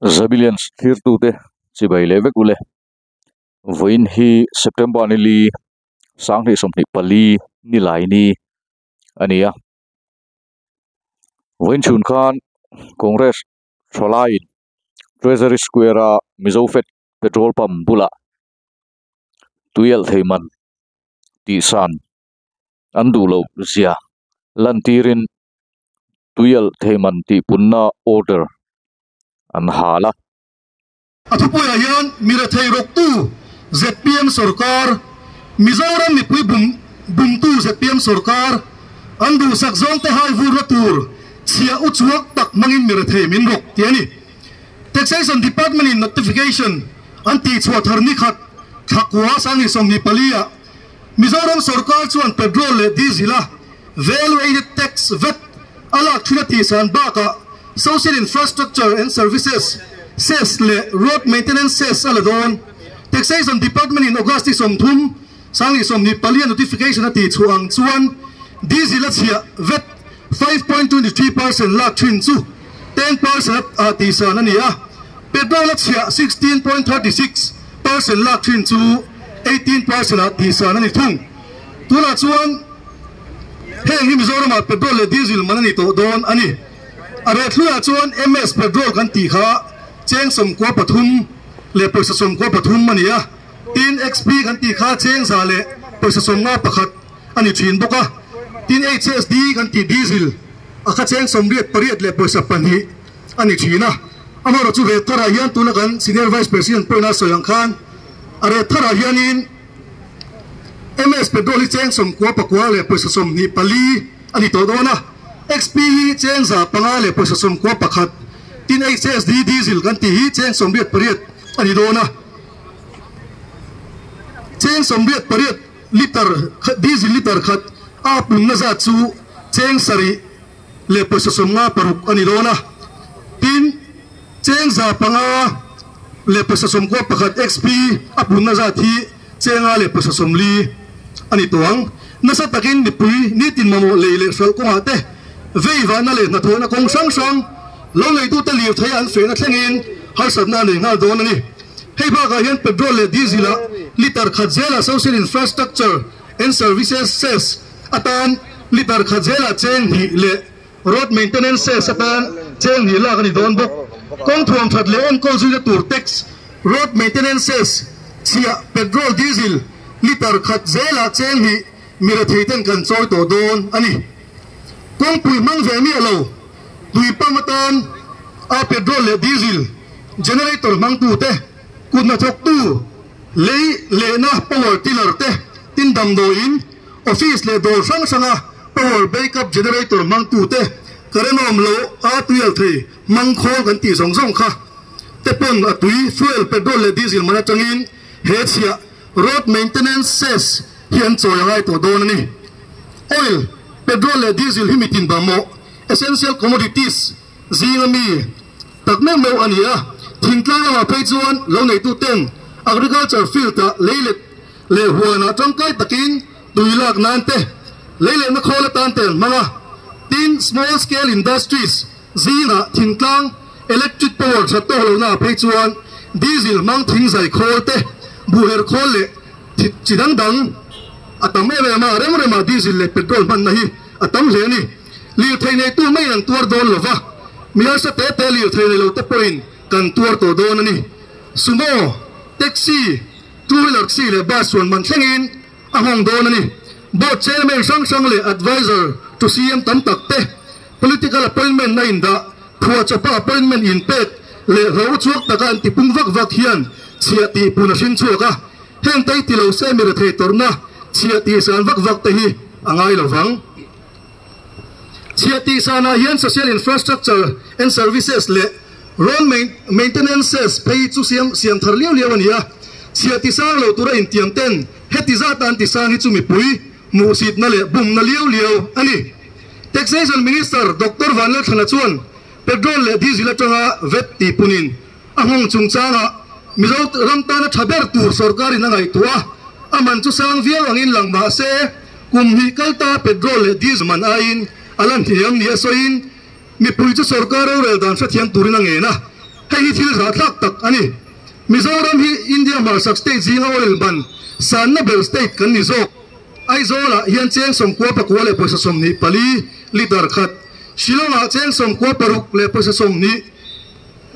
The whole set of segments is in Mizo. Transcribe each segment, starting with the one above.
Zabilians thlirtute chibai leh vek ule. Vawiin hi September ni li 2024 ni lai ni a ni a. Vawiin chhun khan Congress thalaiin Treasury Square a Mizofed petrol pump bulah tuialh thei man tihsan an duh loh zia lantirin tuialh thei man tihpunna order an hal a. A thupuiah hian mirethei rawktu zpm sorkar, Mizoram mipui bum bumtu zpm sorkar, an duhsak zawngte hai vurna tur chhiah uchuak tak hmangin mirethei min rawk tih a ni. Taxation Department in notification an tihchhuah thar ni khat thla kua 2024 ah Mizoram sorkar chuan petrol leh diesel a Value Added Tax, vat, a lak thin a tihsan bakah Social Infrastructure and Services, cess, leh Road Maintenance Cess a la dawn. Taxation Department in August ni 30, 2024 a notification a tihchhuah ang chuan diesel a chhiah, vat, 5.23% lak thin chu 10% a tihsan a ni a, petrol a chhiah 16.36% lak thin chu 18% a tihsan a ni thung. Tunah chuan heng hi Mizoramah petrol leh diesel man a ni tawh dawn a ni. A reh thluiah chuan MS petrol kan tih kha cheng 93 leh pawisa 93 a ni a, tin XP kan tih kha cheng 100 leh pawisa 51 a ni thin bawk a, tin HSD kan tih diesel a kha cheng 88 leh pawisa 2 a ni thin a. Amaherawhchu reh tharah hian tuna kan Senior Vice President pawhin a sawi ang khan a reh tharah hianin MS petrol hi cheng 99 leh pawisa 24 a ni tawh dawn a, XP hi cheng 500 leh pawisa 91, tin HSD diesel kan tih hi cheng 88 a ni dawn a, cheng 88 liter diesel liter khat a punna zat chu cheng 7 leh pawisa 56 a ni dawn a, tin cheng 500 leh pawisa 91 XP a punna zat hi cheng 5 leh pawisa 40 a ni tawh ang. Nasa takin mipui nitin mamawh lei leh hralh kawngah te veivahna leh hnathawhna kawng hrang hrang lo neitute lirthei an fehna thlengin harsatna a nei nghal dawn a ni. Hei bakah hian petrol leh diesel ah liter khat zelah Social Infrastructure and Services, cess, atan liter khat zelah cheng 2 leh Road Maintenance Cess atan cheng 2 lak a ni dawn bawk. Kawng thuam that leh enkawl zuina tur tax, Road Maintenance Cess, chhiah, petrol, diesel, liter khat zelah cheng 2 mira thei ten kan chawi tawh dawn a ni. Kawngpui hmang ve miah lo, tui pump atan a petrol leh diesel generator hmangtute, kut hnathawktu, lei lehna power tiller te, tin damdawiin, office leh dawr hrang hranga power backup generator hmangtute current awm lo a tuial thei hmang khawl kan tih zawng zawng kha te pawn a tui fuel petrol leh diesel man atangin he chhiah road maintenance cess hi an chawi a ngai tawh dawn a ni. Oil, petrol leh diesel hi mitin bamawh essential commodities zinga mi tak meuh meuh a ni a, thingtlang lamah phei chuan lo neitu ten agriculture field ah leilet leh huanah tangkai takin tui lak nan te, lei lehna khawl atan te an hmang a. Tin, small scale industries zingah thingtlang electric power that tawk lohna ah phei chuan diesel hmang thingzai khawl te, buhher khawl leh chi dang dang a tam em em a, rem remah diesel leh petrol hmanna hi a tam hle a ni. Lirthei neitu maiin an tuar dawn lova, mi harsa te te lirthei nei lo te pawhin kan tuar tawh dawn a ni. Sumo, taxi, two wheeler si leh bus chuan man thlengin a nghawng dawn a ni. Board chairman hrang hrang leh advisor to CM tam tak te political appointment a indah phuahchawpa appointment inpek leh hlo chhuak taka an tipung vak vak hian chhiah tih pun a hring chhuak a, heng te hi ti lo se mi rethei tawrhna chhiah tihsan vak vak te hi a ngai lo vang. Chhiah tihsanah hian social infrastructure and services leh road maintenances phei chu siam siam thar liau liau a ni a, chhiah tisang lo tura intiam ten heti zat an tisang hi chu mipui hmuhsitna leh bumna liau liau a ni. Taxation Minister Doctor Vanlalthlana chuan petrol leh diesel atanga vat tihpunin a nghawng chungchangah Mizo ram tana tha ber tur sorkarin a ngaihtuah a, a man chu sang viau angin lang mah se kum hnih kal ta petrol leh diesel man aiin a la hniam ni a sawiin mipui chu sorkar rorel dan hrethiam turin a ngen a. Hei hi thil zahthlak tak a ni. Mizoram hi India hmarchhak state zinga oil man sanna ber state kan ni zawk. Aizawlah hian cheng 94 leh pawisa 24 litre khat, Shillong-ah cheng 96 leh pawisa 20,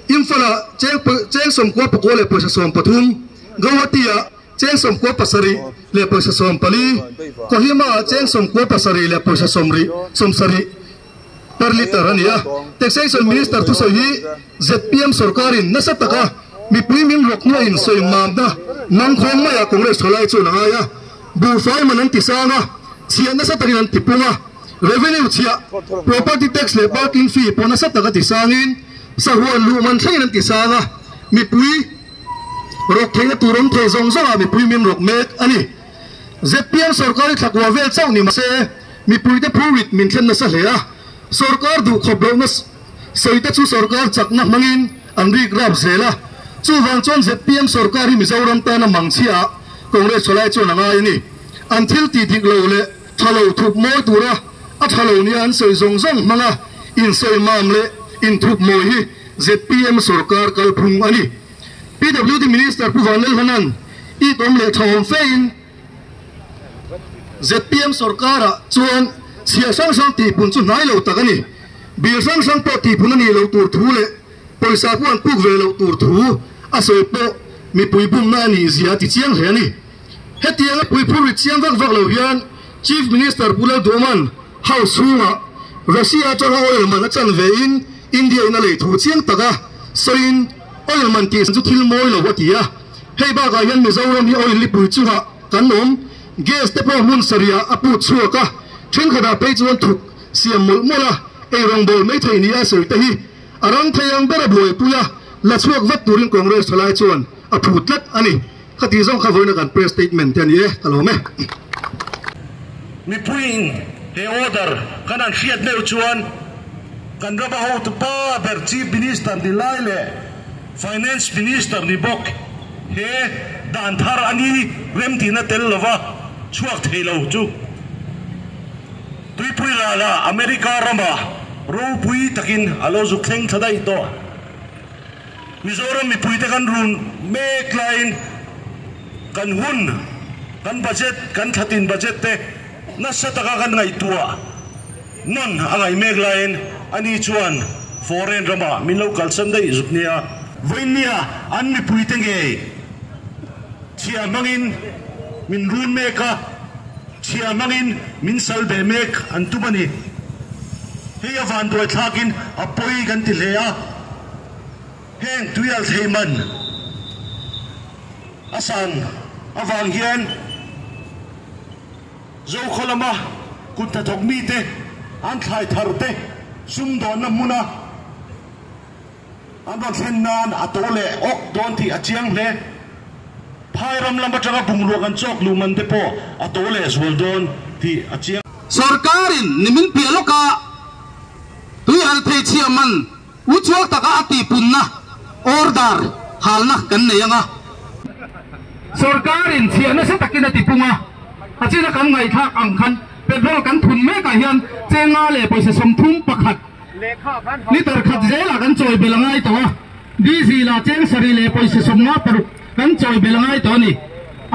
Imphal-ah cheng cheng 99 leh pawisa 13, Guwahati-ah cheng 97 leh pawisa 14, Kohima-ah cheng 97 leh pawisa 70 per litre a ni a. Taxation Minister thusawi hi zpm sorkarin nasa taka mipui min rawk hnuaiin sawi mamna mangkhawng maiah Congress thalai chuan a ngai a. Buhfai man an ti sang a, chhiah nasa takin an ti pung a, revenue chhiah, property tax leh parking fee pawh nasa taka ti sangin sahuan luh man thlengin an ti sang a, mipui rawk theihna tur awm thei zawng zawngah mipui min rawk mek a ni. Zpm sorkar hi thlakua vel chauh ni mahse mipuite phurit min thlen nasa hle a, sorkar duhkhawp lohna sawite chu sorkar chakna hmangin an rik rap zel a, chuvang chuan zpm sorkar hi Mizoram tana mangchhiaah Congress thalai chuan a ngai a ni. An thil tih dik lo leh tha lo thup mawi tura a tha lo nia an sawi zawng zawng hmanga insawi mam leh inthup mawi hi zpm sorkar kalphung a ni. PWD Minister Pu Vanlalhlanan it awm leh tha awm fein zpm sorkarah chuan chhiah hrang hrang tihpun chu hnai lo tak a ni. Bill hrang hrang pawh tihpun a nih loh tur thu leh pawisa pawh an puk ve loh tur thu a sawi pawh mipui bumna a nih zia a ti chiang hle a ni. Hetianga puiphur ri chiang vak vak lo hian Chief Minister Pu Lalduhman House chhungah Russia atanga oil man a chan vein India in a lei thu chiang taka sawiin oil man tih chu thil mawi lo a ti a. Hei bakah hian Mizoram hi oil lipui chungah kan awm, gas te pawh hmun sarihah a put chhuak a, thenkhatah phei chuan thuk siam mawlh mawlh a, eirawng bawl mai thei nia sawi te hi a rang thei ang ber a buaipui a, la chhuak vat turin Congress thalai chuan a phut tlat a ni. Khati zawng kha vawiin a kan press statement te a ni e, ka lawm e. Mipuiin he order kan han hriat meuh chuan kan rama hotu pa ber Chief Minister ni lai leh Finance Minister ni bawk he dan thar a ni remtihna tel lova chhuak thei lo chu Tuipui rala America rama ropui takin a lo zuk thleng thla daih tawh. Mizoram mipuite kan run mek laiin kan hun, kan budget, kan thlatin budget te nasa taka kan ngaihtuah nawn a ngaih mek laiin ani chuan foreign ramah min lo kalsan daih zuk nia. Vawinia an mipuite ngei chhia hmangin min run mek a, chhia hmangin min sal beh mek an tum a ni. Hei a vanduai thlakin a pawi kan ti hle a. Heng tuial thei man a san avang hian Zokhaw lama kut hnathawk mite an thlai thar te sumdawnna hmuna an rawn thlen nan a to leh awk dawn tih a chiang hle. Phai ram lam atanga bungrua kan chawk luh man te pawh a to leh zual dawn tih a chiang. Sorkarin nimin piah lawka tuihal thei chhia man U chuak taka a tihpunna order halna kan nei ang a. Sorkarin chhiah nasa takin a tipung a, a china kan ngaihthlak ang khan petrol kan thun mekah hian chenga leh pawisa 31 litre khat zelah kan chawi belh a ngai tawh a, diesel ah cheng sarih leh pawisa 56 kan chawi belh a ngai tawh a ni.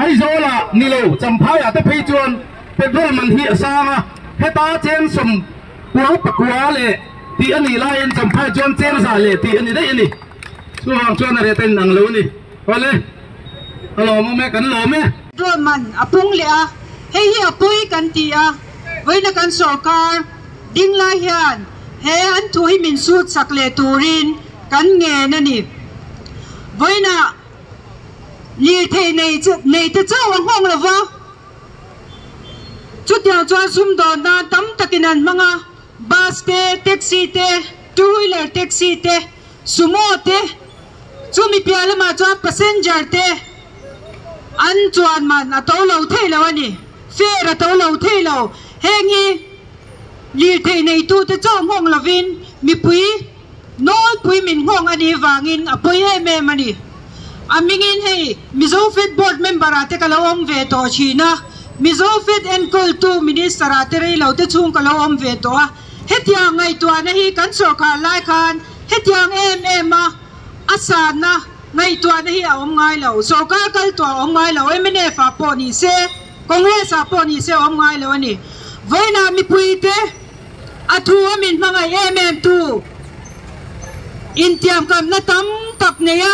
Aizawlah ni lo Champhaiah te phei chuan petrol man hi a sang a, heta cheng 99 leh tih a nih laiin Champhai chuan cheng zah leh tih a ni daih a ni. Chuvang chuan a rate a inang lo a ni. Awle, a lawmawm e, kan lawm e. Petrol man a pung leh a, hei hi a pawi kan ti a, vawiina kan sorkar ding lai hian he an thu hi min sut sak leh turin kan ngen a ni. Vawiina lirthei nei nei te chauh a nghawng lo va, chutiang chuan sumdawn nan tam takin an hmang a. Bus te, taxi te, two wheeler taxi te, sumo te, chumi piah lamah chuan passenger te an chuan man a to lo thei lo a ni, fare a to lo thei lo. Heng hi lirthei neitute chauh nghawng lovin mipui nawlpui min nghawng a nih vangin a pawi em em a ni. A hmingin hei Mizo Fed Board member ah te ka lo awm ve tawh thin a, Mizo Fed enkawltu Minister ah te rei lo te chhung ka lo awm ve tawh a, hetiang ngaihtuahna hi kan sorkar lai khan hetiang em em a a sanna ngaihtuahna hi a awm ngai lo. Sorkar kal tawh a awm ngai lo, mnf ah pawh ni se, Congress ah pawh ni se a awm ngai lo a ni. Vawiinah mipuite a thu a min hmangaih em em tu intiamkamna tam tak nei a,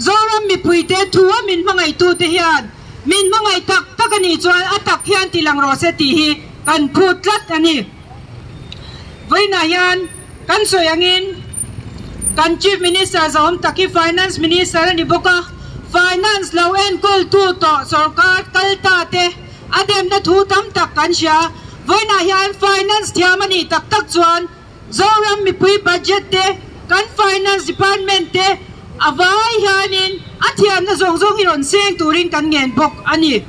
Zoram mipuite thu a min hmangaihtute hian min hmangaih tak tak a nih chuan a tak hian ti lang rawh se tih hi kan phut tlat a ni. Vawiinah hian kan sawi angin kan Chief Minister zahawm tak hi Finance Minister a ni bawk a, Finance lo enkawltu tawh sorkar kal ta te a demna thu tam tak kan hria. Vawiinah hian Finance thiam a nih tak tak chuan Zoram mipui budget te, kan Finance Department te a vai hianin a thiamna zawng zawng hi rawn seng turin kan ngen bawk a ni.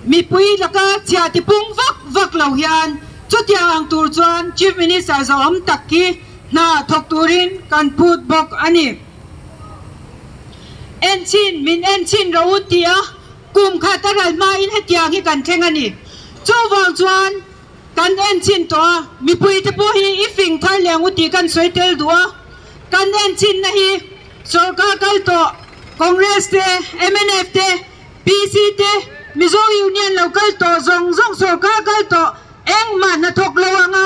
Mipui laka chhia tipung vak vak lo hian chutiang ang tur chuan Chief Minister zahawm tak hi hna thawk turin kan phut bawk a ni. Enchin min enchin rawh u tia kum khat a ral hmain hetiang hi kan thleng a ni. Chuvang chuan. Kan en chin tawh a, mipuite pawh hi i fing thar leh ang u tih kan sawi tel duh a. Kan en chinna hi sorkar kal tawh Congress te, mnf te, PC te, Mizo Union lo kal tawh zawng zawng sorkar kal tawh engmah hnathawk lo anga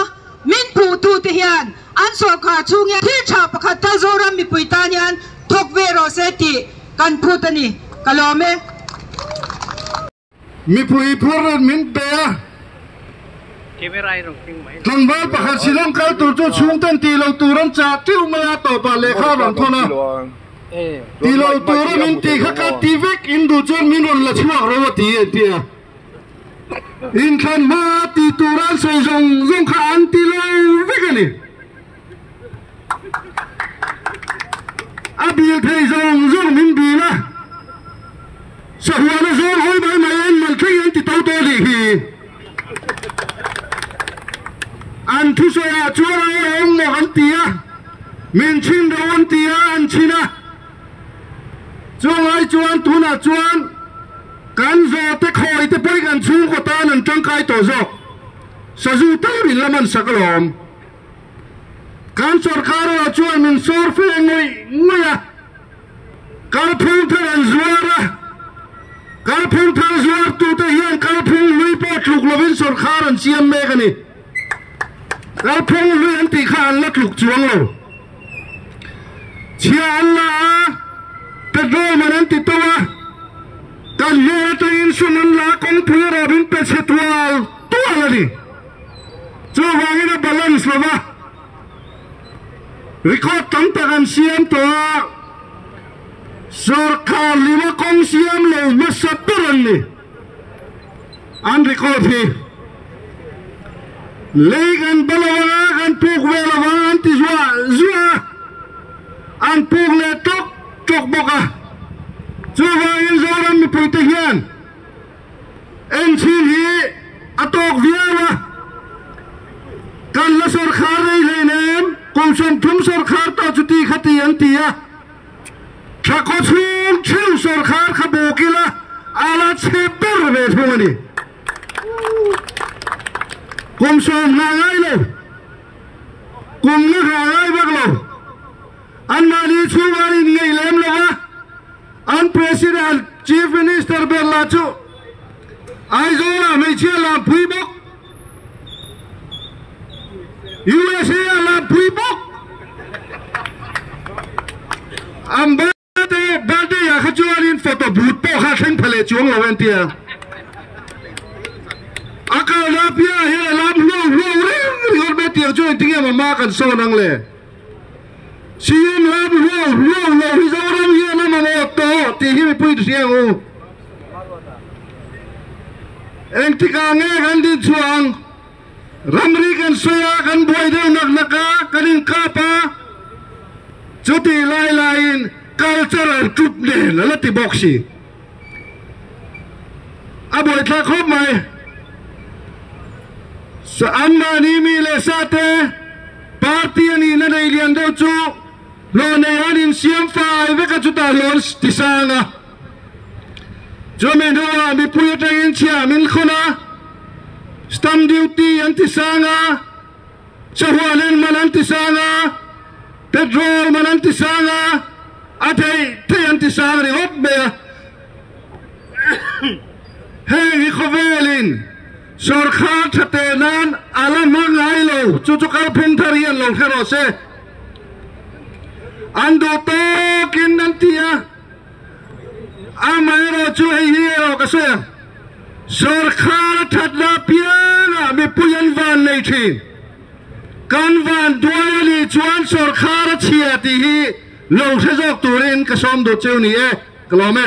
min phuhtute hian an sorkar chhung hian thil tha pakhat tal Zoram mipui tan hian thawk ve rawh se tih kan phut a ni. Ka lawm e. Mipui phur min pe a, tlangval pakhat Shillong kal tur chu chhungten tih lo tur an chah tiu mai a, tawpah lehkha a rawn thawn a, tih lo tura min tih kha ka ti vek, in duh chuan min rawn la chhuak ro a ti a ti a, inthlan hma tih tura an sawi zawng zawng kha an ti lo vek a ni. A bil thei zawng zawng min bil a, sahuana zawng hawi mai mai en mal thleng an ti to to nih hi. An thusawiah chuan a awm maw an ti a, min chhin ro an ti a, an chhin a. Chungai chuan tunah chuan kan zawhte khawi te pawhin kan chhungkaw tan an tangkai tawh zawk. Sazu tal min la man sak alawm. Kan sorkar erawh chuan min sawr fe ngawih ngawih a, kalphung thar an zuar a, kalphung thar zuartute hian kalphung hlui pawh tluk lovin sorkar an siam mek a ni. Kalphung hlui an tih kha an la tluk chuang lo. Chhia an la a, petrol man an ti to a, kan hmel atangin sum an la a, kawngpui erawh min pe chhe tual tual a ni. Chuvangin a balance lo va, record tam tak an siam tawh a, sorkar lima kawng siam lo hmasa ber an ni. An record hi lei kan ba lo anga kan puk ve lo vang an ti zuah zuah a, an puk leh tawk tawk bawk a. Chuvangin Zoram mipuite hian Enchhin hi a tawk viau a, kan la sawrkhar rei hleinem, kum 30 sawrkhar tawh chu ti kha ti an ti a, thla khaw chhung theuh sawrkhar kha bawk ila a la chhe ber ve thung a ni. Kum 10 nghah ngai lo, kum nga nghah ngai vak lo, anmahni chhung an inngeih lem lo va. An President, Chief Minister ber lah chu Aizawl-ah hmeichhia lampui bawk, USA-ah lampui bawk. An birthday-ah kha chuanin photo booth pawh kha thleng pha leh chuang lo a tia. A kalna apiangah hian a lam hluau hluau reng ringawt mai tiang chuan engtinge maw hma kan sawn ang le? CM lam hluau hluau lo hi Zoram hian a mamawh tawh tih hi mipui hria ang u. Engtikah nge kan din chhuah ang? Ramri kan sawi a, kan buai deuh nak nak a, kan inkap a, chutih lai laiin cultural troop nen a la ti bawk si. A buaithlak khawp mai. Anmahni mi leh sa te party a nihna nei lian deuh chu hlawh nei an insiam fai vek a chutah hlawh an ti sang a. Chumi hnuah mipui atangin chhiah min khawn a, stamp duty an ti sang a, sahuan en man an ti sang a, petrol man an ti sang a. A theih theih an ti sang ringawt mai a. Heng hi khawvelin sawrkhar tha teh nan a la hma ngai lo, chu chu kalphung thar hi an lo hre rawh se. An duh tawkin an ti a, amaherawhchu hei hi erawh ka sawi ang, sawrkhar a thatna apiangah mipui an van nei thin. Kan van duai a nih chuan sawrkhar a chhia tih hi lo hre zawk turin ka sawm duh cheu ni e, ka lawm e.